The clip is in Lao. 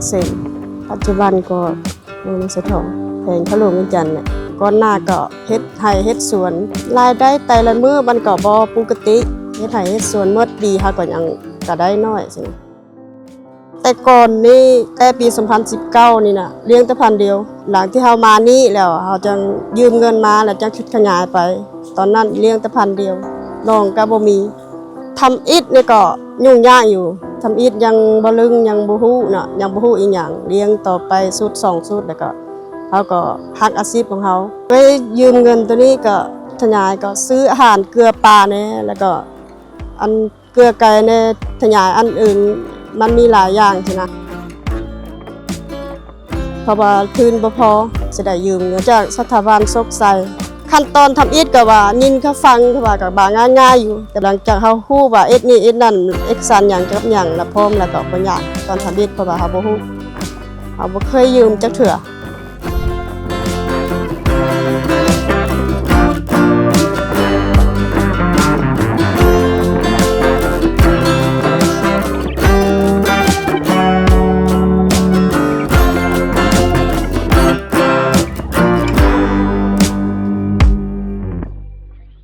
ເຊິ່ງປັດຈຸບັນກໍຢູ່ນຳສະຖອງ ແຂວງພະຫຼວງວຽງຈັນແຫຼະ. ກ່ອນໜ້າກໍເຮັດໄຮ່ເຮັດສວນ ລາຍໄດ້ແຕ່ລະມື້ມັນກໍບໍ່ປົກກະຕິ ເຮັດໄຮ່ເຮັດສວນໝົດປີເຮົາກໍຍັງກະໄດ້ໜ້ອຍຊີ້ນະ. ແຕ່ກ່ອນນີ້ ແຕ່ປີສອງພັນສິບເກົ້ານີ້ນະ ລ້ຽງແຕ່ພັນດຽວ. ຫຼັງທີ່ເຮົາມານີ້ແລ້ວ ເຮົາຈັ່ງຢືມເງິນມາ ແລ້ວຈັ່ງຂະຫຍາຍໄປ. ຕອນນັ້ນລ້ຽງແຕ່ພັນດຽວ ໜອງກໍບໍ່ມີ. ທຳອິດນີ້ກໍຫຍຸ້ງຍາກຢູ່. ທຳອິດຍັງບໍ່ລຶ້ງ ຍັງບໍ່ຮູ້ເນາະ ຍັງບໍ່ຮູ້ອີ່ຫຍັງ. ລ້ຽງຕໍ່ໄປຊຸດສອງຊຸດ ແລ້ວກໍເຮົາກໍຮັກອາຊີບຂອງເຮົາ. ເຄີຍຢືມເງິນໂຕນີ້ກໍຂະຫຍາຍ ກໍຊື້ອາຫານເກືອປາແດ່ ແລ້ວກໍອັນ ເກືອໄກ່ແດ່ ຂະຫຍາຍອັນອື່ນ ມັນມີຫຼາຍຢ່າງຊີ້ນະ. ເພາະວ່າທຶນບໍ່ພໍ ຊິໄດ້ຢືມເງິນຈາກສະຖາບັນໂຊກໄຊ. ຂັ້ນຕອນທຳອິດກໍວ່າຍິນເຂົາຟັງ ເຂົາວ່າກໍວ່າງ່າຍໆຢູ່, ແຕ່ຫຼັງຈາກເຮົາຮູ້ວ່າເຮັດນີ້ເຮັດນັ້ນ ເອກະສານຫຍັງກັບຫຍັງລະພ້ອມ ລະກໍບໍ່ຍາກຕອນທຳອິດ ເພາະວ່າເຮົາບໍ່ຮູ້ ເຮົາບໍ່ເຄີຍຢືມຈັກເທື່ອ.